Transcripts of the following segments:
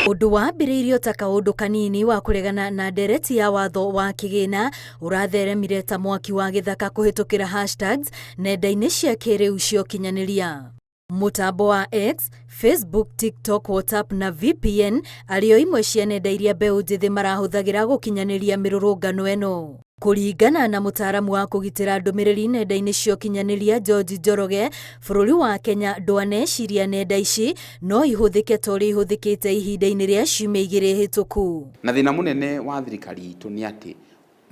Ũndũ wambĩrĩirio ta kaũndũ kanini wa kũregana na ndereti ya watho wa kĩgĩna ũratheremire ta mwaki wa gĩthaka kũhĩtũkĩra hashtags nenda-inĩ cia kĩrĩu cia ũkinyanĩria. Mũtambo wa X, Facebook, TikTok, WhatsApp na VPN arĩ o imwe cia nenda iria mbeũ njĩthĩ marahũthagĩra gũkinyanĩria mĩrũrũngano ĩno. Kũringana na mũtaaramu wa kũgitĩra ndũmĩrĩri nenda-inĩ cia ũkinyanĩria George Njoroge, bũrũri wa Kenya ndwaneciria nenda ici no ihũthĩke ta ũrĩa ihũthĩkĩte ihinda-inĩ rĩa ciumia igĩrĩ hĩtũku. Na thĩna mũnene wa thirikari itũ nĩ atĩ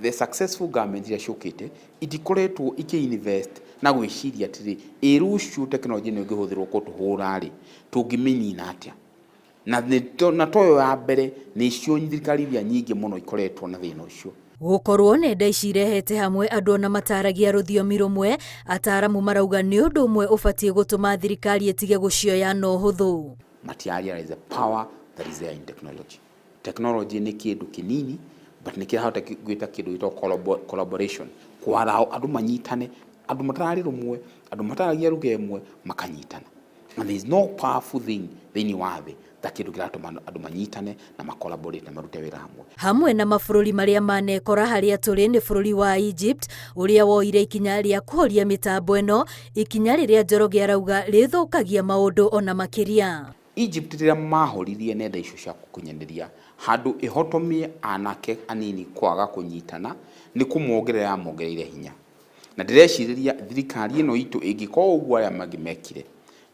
the successful government iria ciũkĩte itikoretwo ikĩ invest na gwĩciria atĩrĩ, ĩ rũciũ tekinoronjĩ ĩno ĩngĩhũthĩrwo kũtũhũra rĩ, tũngĩmĩnina atĩa? Na na toyo ya mbere nĩcio thirikari iria nyingĩ mũno ikoretwo na thĩna ũcio. Gũkorwo nenda ici irehete hamwe andũ ona mataragia rũthiomi rũmwe, ataaramu marauga nĩ ũndũ ũmwe ũbatiĩ gũtũma thirikari ĩtige gũcioya na ũhũthũ. Matira realize the power that is there in technology. Technology nĩ kĩndũ kĩnini but nĩ kĩrahota gwĩta kĩndũ gĩtagwo collaboration, kwara andũ manyitane, andũ matararĩ rũmwe, andũ mataragia lugha ĩmwe makanyitana. And there is no powerful thing thĩinĩ wa thĩ ta kĩndũ kĩratũma andũ manyitane na ma collaborate na marute wĩra hamwe. Hamwe na mabũrũri marĩa manekora harĩa tũrĩ nĩ bũrũri wa Egypt ũrĩa woire ikinya rĩa kũhoria mĩtambo ĩno, ikinya rĩrĩa Njoroge arauga rĩthũkagia maũndũ ona makĩria. Egypt rĩrĩa mahoririe nenda icio cia gũkinyanĩria handũ ĩhotomie anake anini kwaga kũnyitana nĩ kũmongerera yamongereire hinya. Na ndĩrecirĩria thirikari ĩno itũ ĩngĩkorwo ũguo arĩa mangĩ mekire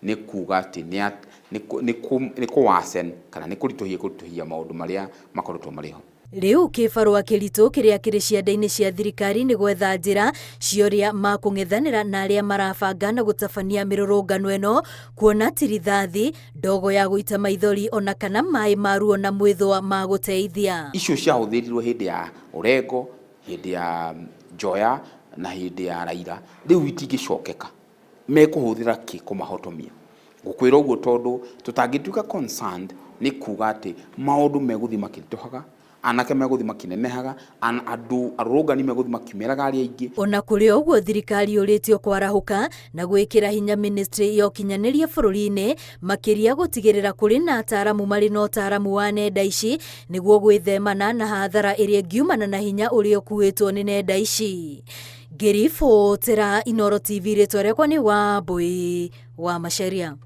nĩ kuga atĩ nĩ kũ-worsen kana nĩ kũritũhia kũritũhia maũndũ marĩa makoretwo marĩ ho. Rĩu kĩbarũa kĩritũ kĩrĩa kĩrĩ ciande-inĩ cia thirikari nĩ gwetha njĩra cia ũrĩa makũng'ethanĩra na arĩa marabanga na gũtabania mĩrũrũngano ĩno, kuona ti rithathi, ndogo ya gũita maithori ona kana maĩ ma ruo na mwĩthũa ma gũteithia. Icio ciahũthĩrirwo hĩndĩ ya Orengo, hĩndĩ ya Njoya na hĩndĩ ya Raila, rĩu itingĩcokeka. Mekũhũthĩra kĩ kũmahotomia? Ngũkwĩra ũguo tondũ tũtangĩtuĩka concerned nĩ kuga atĩ maũndũ megũthiĩ makĩritũhaga, anake megũthiĩ makĩnenehaga, andũ arũrũngani megũthiĩ makiumĩraga arĩa aingĩ. Ona kũrĩ ũguo thirikari yũrĩtio kwarahũka na gwĩkĩra hinya ministry ya ũkinyanĩria bũrũri-inĩ, makĩria gũtigĩrĩra kũrĩ na ataaramu marĩ na ũtaaramu wa nenda ici nĩguo gwĩthemana na hathara ĩrĩa ĩngiumana na hinya ũrĩa ũkuĩtwo nĩ nenda ici. Ngĩribotera Inooro TV rĩtwa rĩakwa nĩ Wambui wa Macharia.